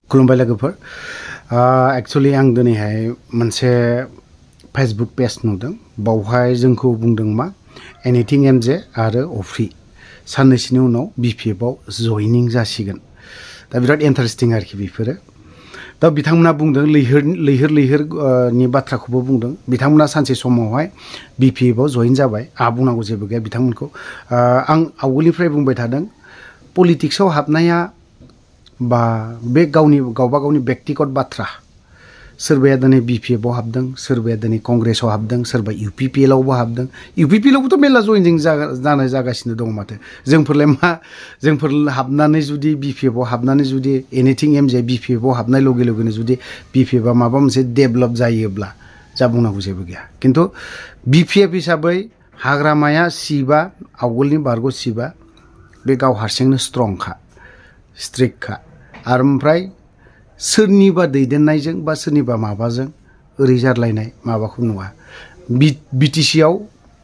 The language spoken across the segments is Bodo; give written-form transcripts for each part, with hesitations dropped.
खुलुमबाय लोगोफोर एक्चुअली आं दिनैहाय मोनसे फेसबुक पेज नुदों बावहाय जोंखौ बुंदों मा एनिथिं एमजे आरो अफ्रि साननैसोनि उनाव BPF आव जयनिं जासिगोन दा बिराद इन्टारेस्टिं आरोखि बेफोरो दा बिथांमोना बुंदों लैहोर नि बाथ्राखौबो बुंदों बिथांमोना सानसे समावहाय BPF आव जइन जाबाय आहा बुंनांगौ जेबो गैया बिथांमोनखौ आं आवगोलनिफ्राय बुंबाय थादों पलिटिक्सआव हाबनाया बा बे गावबा गावनि व्यक्तिगत बाथ्रा सोरबाया दिनै BPF आव हाबदों सोरबाया दिनै कंग्रेसआव हाबदों सोरबा UPPL आवबो हाबदों UPPL आवबोथ' मेरला जयनिं जागासिनो दङ माथो जोंफोरलाय मा जोंफोर हाबनानै जुदि BPF आव हाबनानै जुदि एनिथिं एमजे BPF आव हाबनाय लगे लगेनो जुदि BPF आ माबा मोनसे डेभेलप जायोब्ला जा बुंनांगौ जेबो गैया खिन्थु BPF हिसाबै हाग्रामाया सिबा आवगोलनि बारग' सिबा बे गाव हारसिंनो स्ट्रंखा स्ट्रिक्टखा आरो ओमफ्राय सोरनिबा दैदेननायजों बा सोरनिबा माबाजों ओरै जारलायनाय माबाखौ नुवा BTC आव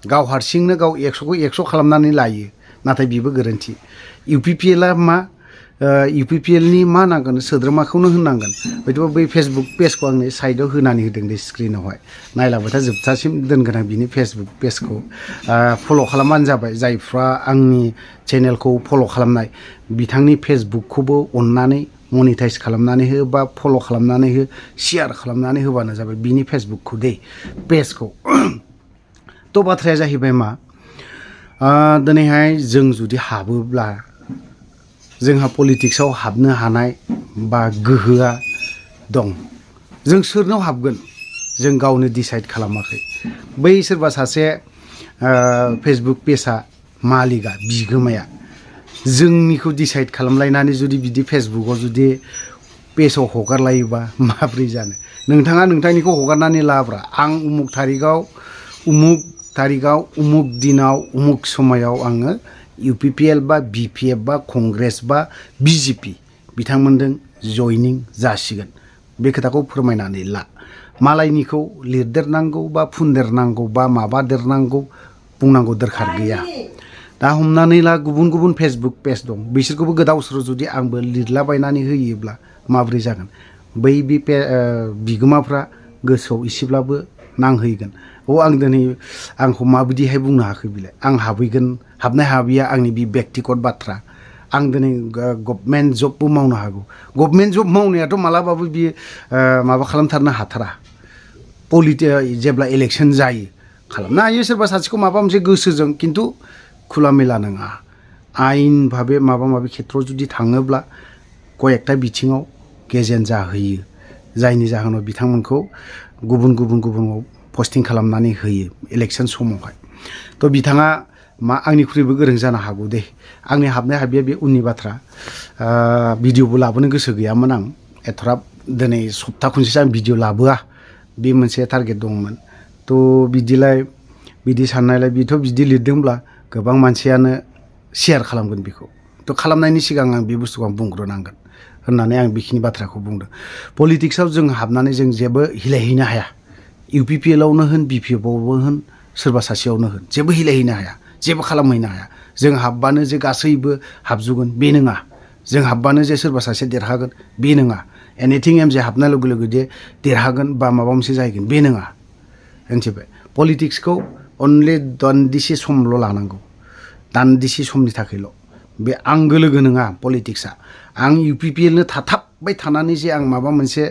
गाव हारसिंनो गाव 100खौ 100 खालामनानै लायो नाथाय बेबो गोरोन्थि UPPL आ मा UPPL नि मा नांगोन सोद्रोमाखौनो होननांगोन हयथ' बै फेसबुक पेजखौ आंनि साइडआव होनानै होदों दे स्क्रिनावहाय नायलांबाय जोबथासिम दोनगोन आं बिनि फेसबुक पेजखौ फल' खालामबानो जाबाय जायफ्रा आंनि चेनेलखौ फल' खालामनाय बिथांनि फेसबुकखौबो अननानै मनिटाइज खालामनानै हो बा फल' खालामनानै हो शेयार खालामनानै होबानो जाबाय बिनि फेसबुकखौ दे पेजखौ थ' बाथ्राया जाहैबाय मा दिनैहाय जों जुदि हाबोब्ला जोंहा पलिटिक्सआव हाबनो हानाय बा गोहोआ दं जों सोरनाव हाबगोन जों गावनो डिसाइड खालामाखै बै सोरबा सासे फेसबुक पेजआ मालिकआ बिगोमाया जोंनिखौ डिसाइड खालामलायनानै जुदि बिदि फेसबुकआव जुदि पेजआव हगारलायोबा माब्रै जानो नोंथाङा नोंथांनिखौ हगारनानै लाब्रा आं उमुक थारिखआव उमुक दिनाव उमुक समायाव आङो UPPL बा BPF बा कंग्रेस बा BJP बिथांमोनजों जयनिं जासिगोन बे खोथाखौ फोरमायनानै ला मालायनिखौ लिरदेरनांगौ बा फुनदेरनांगौ बा माबादेरनांगौ बुंनांगौ दरखार गैया दा हमनानै ला गुबुन फेसबुक पेज दं बिसोरखौबो गोदाव सोराव जुदि आंबो लिरलाबायनानै होयोब्ला माब्रै जागोन बै बिगोमाफ्रा गोसोआव एसेब्लाबो नांहैगोन आं दिनै आंखौ माबायदिहाय बुंनो हाखै बिलाय आं हाबहैगोन हाबनाय हाबिया आंनि बे व्यक्तिगत बाथ्रा आं दिनै गभर्नमेन्ट जबबो मावनो हागौ गभर्नमेन्ट जब मावनायाथ' मालाबाबो बियो माबा खालामथारनो हाथारा जेब्ला इलेक्सन जायो खालामनो हायो सोरबा सासेखौ माबा मोनसे गोसोजों खिन्थु खुला मेला नङा आयेन भाबे माबा माबि खेथ्रआव जुदि थाङोब्ला कयेकटा बिथिङाव गेजेन जाहैयो जायनि जाहोनाव बिथांमोनखौ गुबुनाव पस्टिं खालामनानै होयो इलेक्सन समावहाय थ' बिथाङा मा आंनिख्रुइबो गोरों जानो हागौ दे आंनि हाबनाय हाबिया बे उननि बाथ्रा भिडिअबो लाबोनो गोसो गैयामोन आं एथ'राब दिनै सप्ता खनसेसो आं भिडिअ लाबोआ बे मोनसे टारगेट दंमोन थ' बिदि साननायलाय बेथ' बिदि लिरदोंब्ला गोबां मानसियानो शेयार खालामगोन बेखौ थ' खालामनायनि सिगां आं बे बुस्थुखौ आं बुंग्रोनांगोन होननानै आं बेखिनि बाथ्राखौ बुंदों पलिटिक्सआव जों हाबनानै जों जेबो हिलायहैनो हाया UPPL आवनो होन BPF आवबो होन सोरबा सासेयावनो होन जेबो हिलायहैनो हाया जेबो खालामहैनो हाया जों हाबबानो जे गासैबो हाबजोबगोन बे नङा जों हाबबानो जे सोरबा सासे देरहागोन बे नङा एनिथिं एमजे हाबनाय लोगो लोगो जे देरहागोन बा माबा मोनसे जाहैगोन बे नङा मिथिबाय पलिटिक्सखौ अनलि दान्दिसे समल' लानांगौ दान्दिसे समनि थाखायल' बे आंगो लोगो नङा पलिटिक्सआ आं UPPL नो थाथाबबाय थानानै जे आं माबा मोनसे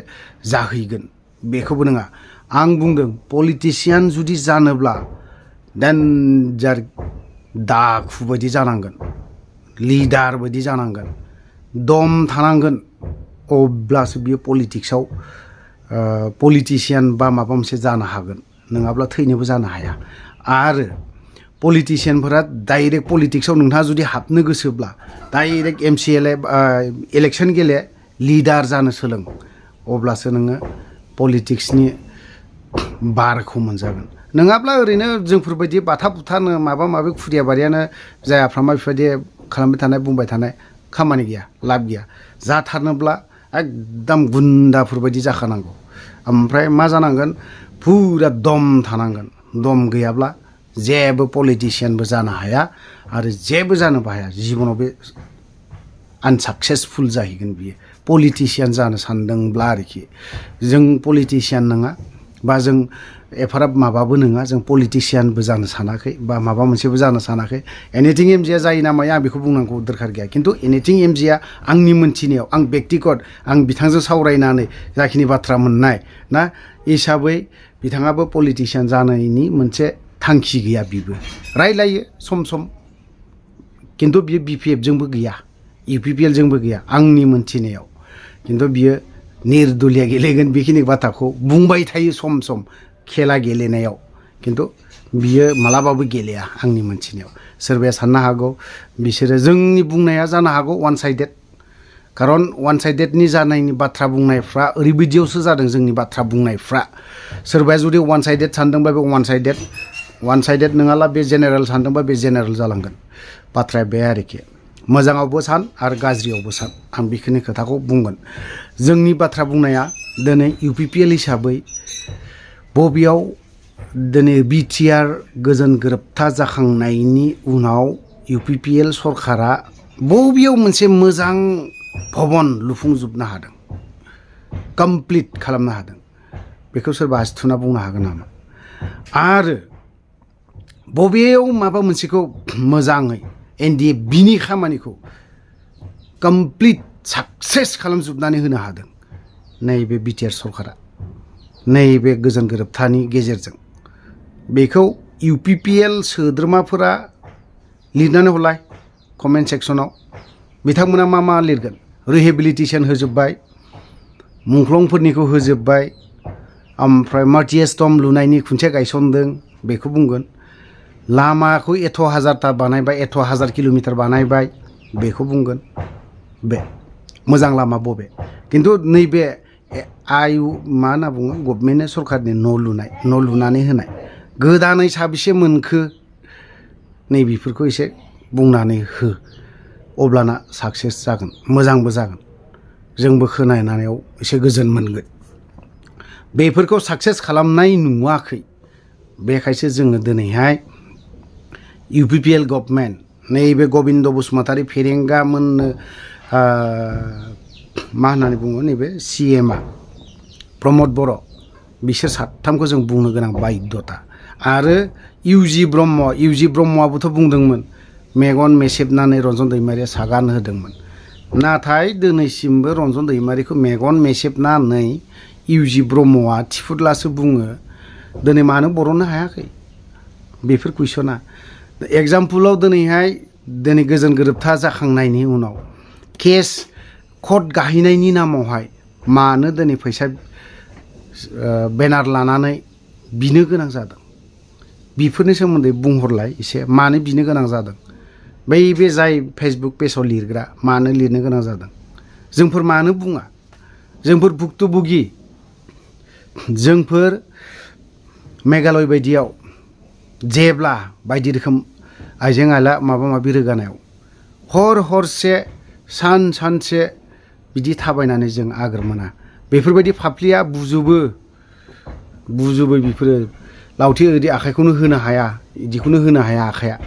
जाहैगोन बेखौबो नङा आं बुंदों पलिटिसियान जुदि जानोब्ला डेन्जार दाखु बायदि जानांगोन लिडार बायदि जानांगोन दम थानांगोन अब्लासो बियो पलिटिक्सआव पलिटिसियान बा माबा मोनसे जानो हागोन नङाब्ला थैनोबो जानो हाया आरो पलिटिसियानफोरा डाइरेक्ट पलिटिक्सआव नोंथाङा जुदि हाबनो गोसोब्ला डाइरेक्ट MCLA इलेक्सन गेले लिडार जानो सोलों अब्लासो नोङो पलिटिक्सनि बारखौ मोनजागोन नङाब्ला ओरैनो जोंफोरबायदि बाथा बुथानो माबा माबि खुदिया बारियानो जायाफ्रामा बेफोरबायदि खालामबाय थानाय बुंबाय थानाय खामानि गैया लाब गैया जाथारनोब्ला एकदम गुन्दाफोरबायदि जाखानांगौ ओमफ्राय मा जानांगोन फुरा दम थानांगोन दम गैयाब्ला जेबो पलिटिसियानबो जानो हाया आरो जेबो जानोबो हाया जिबनाव बे आनसाक्सेसफुल जाहैगोन बियो पलिटिशियान जानो सानदोंब्ला आरोखि जों पलिटिशियान नङा बा जों एफाराब माबाबो नङा जों पलिटिशियानबो जानो सानाखै बा माबा मोनसेबो जानो सानाखै एनिथिं एमजिया जायो ना माया आं बेखौ बुंनांगौ दरखार गैया खिन्थु एनिथिं एमजिया आंनि मोनथिनायाव आं बेक्तिगत आं बिथांजों सावरायनानै जाखिनि बाथ्रा मोननाय ना हिसाबै बिथाङाबो पलिटिशियान जानायनि मोनसे थांखि गैया बिबो रायलायो सम खिन्थु बियो BPF जोंबो गैया UPPL जोंबो गैया आंनि मोनथिनायाव खिन्थु बियो निर्दलिया गेलेगोन बेखिनि बाथ्राखौ बुंबाय थायो सम खेला गेलेनायाव खिन्थु बियो मालाबाबो गेलेया आंनि मोनथिनायाव सोरबाया साननो हागौ बिसोरो जोंनि बुंनाया जानो हागौ वान साइडेड खारन वान साइडेडनि जानायनि बाथ्रा बुंनायफ्रा ओरैबायदियावसो जादों जोंनि बाथ्रा बुंनायफ्रा सोरबाया जुदि वान साइडेड सानदोंबा बे वान साइडेड नङाला बे जेनेरेल सानदोंबा बे जेनेरेल जालांगोन बाथ्राया बे आरोखि मोजाङावबो सान आरो गाज्रियावबो सान आं बेखिनि खोथाखौ बुंगोन जोंनि बाथ्रा बुंनाया दिनै UPPL हिसाबै बबेयाव दिनै BTR गोजोन गोरोबथा जाखांनायनि उनाव UPPL सरकारा बबेयाव मोनसे मोजां भवन लुफुंजोबनो हादों कमप्लिट खालामनो हादों बेखौ सोरबा हासिथुना बुंनो हागोन नामा आरो बबेयाव माबा मोनसेखौ मोजाङै NDA बिनि खामानिखौ कमप्लिट साक्सेस खालामजोबनानै होनो हादों नैबे BTR सरकारा नैबे गोजोन गोरोबथानि गेजेरजों बेखौ UPPL सोद्रोमाफोरा लिरनानै हरलाय कमेन्ट सेक्सनाव बिथांमोना मा लिरगोन रिहेबिलिटेसन होजोबबाय मुंख्लंफोरनिखौ होजोबबाय ओमफ्राय मार्टिएस्टम लुनायनि खुन्थिया गायसनदों बेखौ बुंगोन लामाखौ एथ' हाजारथा बानायबाय एथ' हाजार किल'मिटार बानायबाय बेखौ बुंगोन बे मोजां लामा बबे खिन्थु नैबे मा होनना बुङो गभर्नमेन्ट सरकारनि न' लुनानै होनाय गोदानै साबेसे मोनखो नैबेफोरखौ एसे बुंनानै हो अब्लाना साक्सेस जागोन मोजांबो जागोन जोंबो खोनानायाव एसे गोजोन मोनगोन बेफोरखौ साक्सेस खालामनाय नुवाखै बेखायसो जोङो दिनैहाय UPPL गभर्नमेन्ट नैबे गबिन्द बसुमतारी फेरेंगा मोननो मा होननानै बुङो नैबे CMआ प्रमद बर' बिसोर साथामखौ जों बुंनो गोनां बायध्यता आरो UG ब्रह्मआबोथ' बुंदोंमोन मेगन मेसेबनानै रन्जन दैमारिया सागान होदोंमोन नाथाय दिनैसिमबो रन्जन दैमारिखौ मेगन मेसेबनानै UG ब्रह्मआ थिफुदलासो बुङो दिनै मानो बरननो हायाखै बेफोर कुइसना एग्जाम्पलाव दिनै गोजोन गोरोबथा जाखांनायनि उनाव केस कर्ट गाहैनायनि नामावहाय मानो दिनै फैसा बेनार लानानै बिनो गोनां जादों बेफोरनि सोमोन्दै बुंहरलाय एसे मानो बिनो गोनां जादों बे जाय फेसबुक पेजाव लिरग्रा मानो लिरनो गोनां जादों जोंफोर मानो बुङा जोंफोर भुक्तभोगि जोंफोर मेघालय बायदियाव जेब्ला बायदि रोखोम आइजें आइला माबा माबि रोगानायाव हरसे सानसे बिदि थाबायनानै जों आगोर मोना बेफोरबायदि फाफ्लिया बुजोबो बेफोरो लावथि ओरैदि आखाइखौनो होनो हाया इदिखौनो होनो हाया आखाइया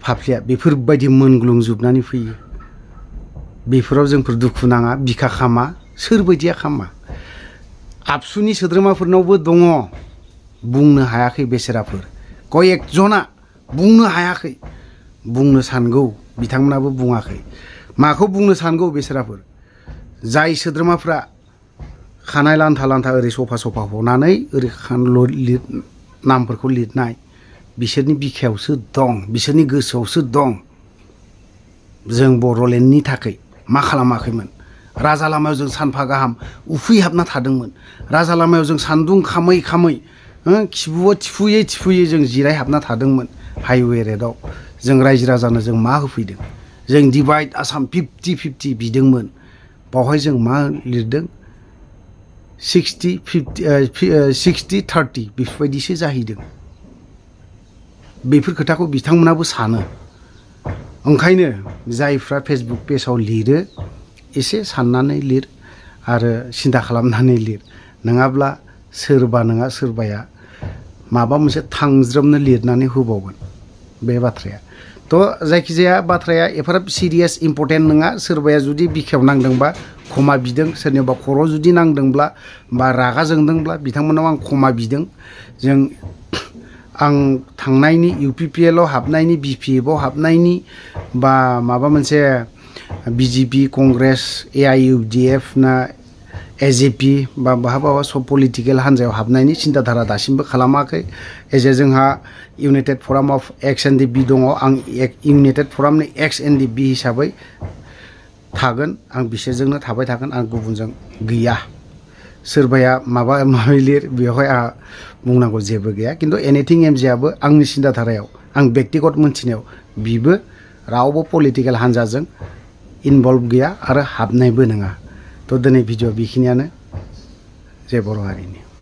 फाफ्लिया बेफोरबायदि मोनग्लुंजोबनानै फैयो बेफोराव जोंफोर दुखु नाङा बिखा खामा सोरबायदिया खामा आबसुनि सोद्रोमाफोरनावबो दङ बुंनो हायाखै बेसेराफोर कयेकजना बुंनो हायाखै बुंनो सानगौ बिथांमोनाबो बुङाखै माखौ बुंनो सानगौ बेसेराफोर जाय सोद्रोमाफ्रा खानाय लान्था ओरै सफा हनानै ओरै नामफोरखौ लिरनाय बिसोरनि बिखायावसो दं बिसोरनि गोसोआवसो दं जों बर'लेण्डनि थाखाय मा खालामाखैमोन राजा लामायाव जों सानफा गाहाम उखैहाबना थादोंमोन राजा लामायाव जों सान्दुं खामै खिबुआव थिफुयै जों जिरायहाबना थादोंमोन हाइवे रेटआव जों रायजो राजानो जों मा होफैदों जों डिभाइड आसाम 50-50 बिदोंमोन बावहाय जों मा लिरदों 60-30 बेफोरबायदिसो जाहैदों बेफोर खोथाखौ बिथांमोनाबो सानो ओंखायनो जायफ्रा फेसबुक पेजाव लिरो एसे साननानै लिर आरो सिन्था खालामनानै लिर नङाब्ला सोरबा नङा सोरबाया माबा मोनसे थांज्रोमनो लिरनानै होबावगोन बे बाथ्राया थ' जायखिजाया बाथ्राया एफाराब सिरियास इम्पर्टेन्ट नङा सोरबाया जुदि बिखायाव नांदोंबा क्षमा बिदों सोरनिबा खर' जुदि नांदोंब्ला बा रागा जोंदोंब्ला बिथांमोनाव आं क्षमा बिदों जों आं थांनायनि UPPLआव हाबनायनि BPF आव हाबनायनि बा माबा मोनसे BJP कंग्रेस AIUDF ना AJP बा बहाबा सब पलिटिकेल हान्जायाव हाबनायनि सिन्ताधारा दासिमबो खालामाखै एजे जोंहा इउनाइटेड फराम अफ XNDP दङ आं इउनाइटेड फरामनि XNDP हिसाबै थागोन आं बिसोरजोंनो थाबाय थागोन आं गुबुनजों गैया सोरबाया माबा माबि लिर बेवहाय आं बुंनांगौ जेबो गैया खिन्थु एनिथिं एमजेआबो आंनि सिन्ताधारायाव आं बेक्तिगत मोनथिनायाव बिबो रावबो पलिटिकेल हान्जाजों इनभल्भ गैया आरो हाबनायबो नङा थ' दिनै भिडिअ बेखिनियानो जय बर' हारिनि